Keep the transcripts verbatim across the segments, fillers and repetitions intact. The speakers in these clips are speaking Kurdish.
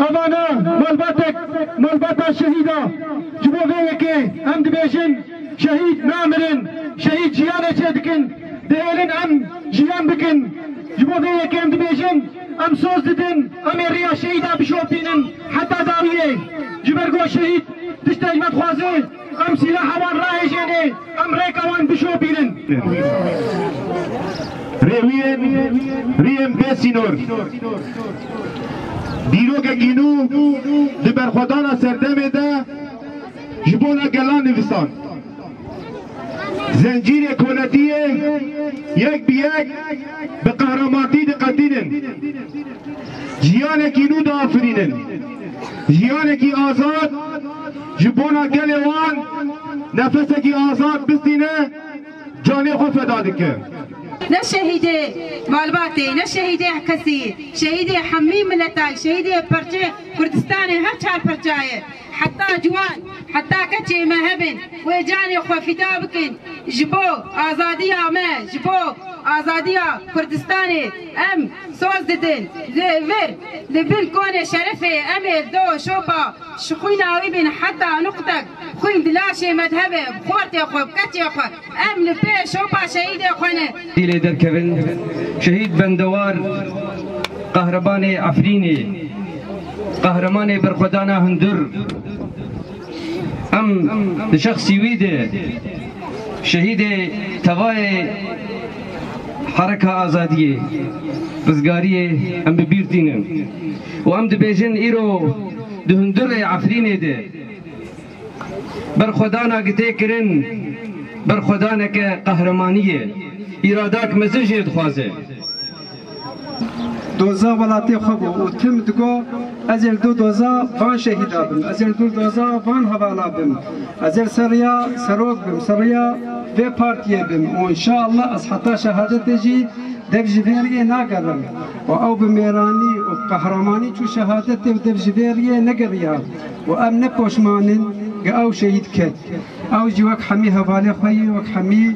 Avana malbatek, malbata şehîda. Ji bo vê yekê em dibêjin, şehîd namirin, şehîd jiyanê çêdikin. Dihêlin em jiyan bikin. Ji bo vê yekê em dibêjin, em soz didin, em ê riya şehîda bişopînin heta dawiyê. Ji ber ku şehîd tiştek vedixwaze, em sîlaha wan rahêjêne, em rêka wan bişopînin. Rêwiyên, riyên bê sînor. Dîrokekî nû di berxwedana serdemê de ji bona gelan nivîsand. Zencîrê koletiyê yek bi yek bi qehrematî diqetînin. Jiyanekî nû diafirînin. Jiyanekî azad ji bona gelê wan, nefesekî azad bistîne, canê xwe feda dike. Ne şehîdê malbatê, ne şehîdê kesî, şehîdê hemî miletay, şehîdê perçê Kurdistanê her çar perçayê. Heta ciwan, heta keçê me hebin, wê canê xwe fida bikin. Ji bo azadiya me, ji bo azadiya Kurdistanê em soz didin. Li vir, li bin konê şerefê em ê do şopa ji xwîna wî bin heta nuqtek xwîn di laşê me de hebe, bi xortê xwe, bi keçê xwe. Em li pê şopa şehîdê xwe ne. Dîlê derkevin, şehîd Bendewar, qehremanê Efrînê, qehremanê berxwedana hundir. Em di şexsî wî de şehîdê tevayê Hereka Azadiyê, rizgariyê em bi bîr tînin. Û em dibêjin îro di hundirê Efrînê de berxwedana gi tê kirin, berxwedaneke qehremanî ye. Îradak mezin jê dixwaze. Doza welatê xwe bû û tim digo, "Ez ê li do doza van şehîda bim, ez ê li do doza van hevala bim, ez ê li ser riya serok bim, ser riya vê partiyê bim û înşaallah ez heta şehadetê jî dev ji vê riyê nagerim." Û ew bi mêranî û bi qehremanî çû şehadetê û dev ji vê riyê negeriya. Û em ne poşman in, ge ew şehîd ket. Ew jî wek hemî hevalê xwe yî, wek hemî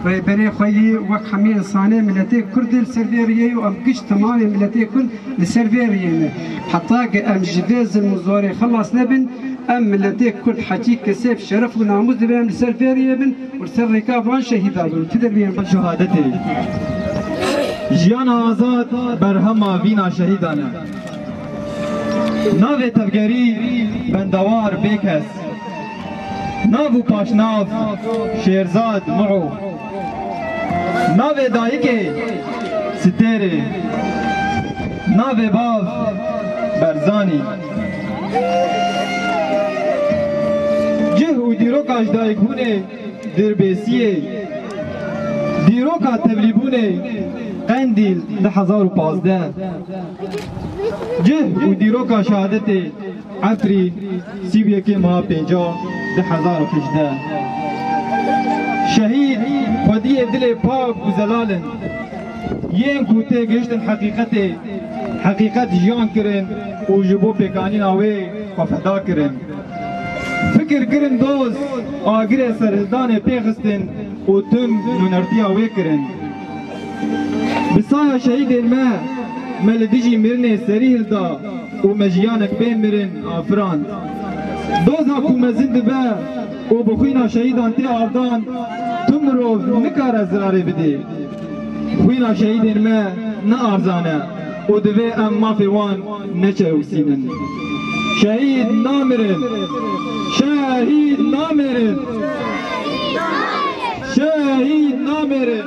rêberê xwe yî, wek hemî însanê miletê Kurd li ser vê riyê û em giş temamê miletê Kurd li ser vê riyê ne. Heta ke em ji vê zilm û zorê xilas nebin, em miletê Kurd heçî kesê bi şeref û namûs divê em li ser vê riyê bin û li ser rêka van şehîda bin û ti derbiyên şehadetê. Jiyana azad berhema vîna şehîdan e. Navê tevgerî Bendewar Bêkes. Nav û paşnav Şêrzad Muo. Navê dayikê Stêrê. Navê bav Berzanî. Cih û dîroka ji dayikbûnê Dirbêsiyê. Dîroka tevlîbûnê Qendîl du hezar û pazdeh. Cih û dîroka şehadetê Efrîn, sî û yekê meha pênca du hezar û hejdeh. Şehîd xwediyê dilê pak û zelal in. Yên ku têgihiştin heqîqetê, heqîqet jiyan kirin û ji bo pêkanîna wê xwe feda kirin. Fikir kirin doz, agirê serhildanê pê xistin û tim nûnertiya wê kirin. Bi saya şehîdên me, me li dijî mirinê serî hilda û me jiyanek bê mirin afirand. Doza ku mezin dibe û bi xwîna şehîdan tê avdan, tu mirov nikare zirarê bidê. Xwîna şehîdên me ne arzan e û divê em mafê wan neçewsînin. Şehîd namirin! Şehîd namirin! Şehîd namirin!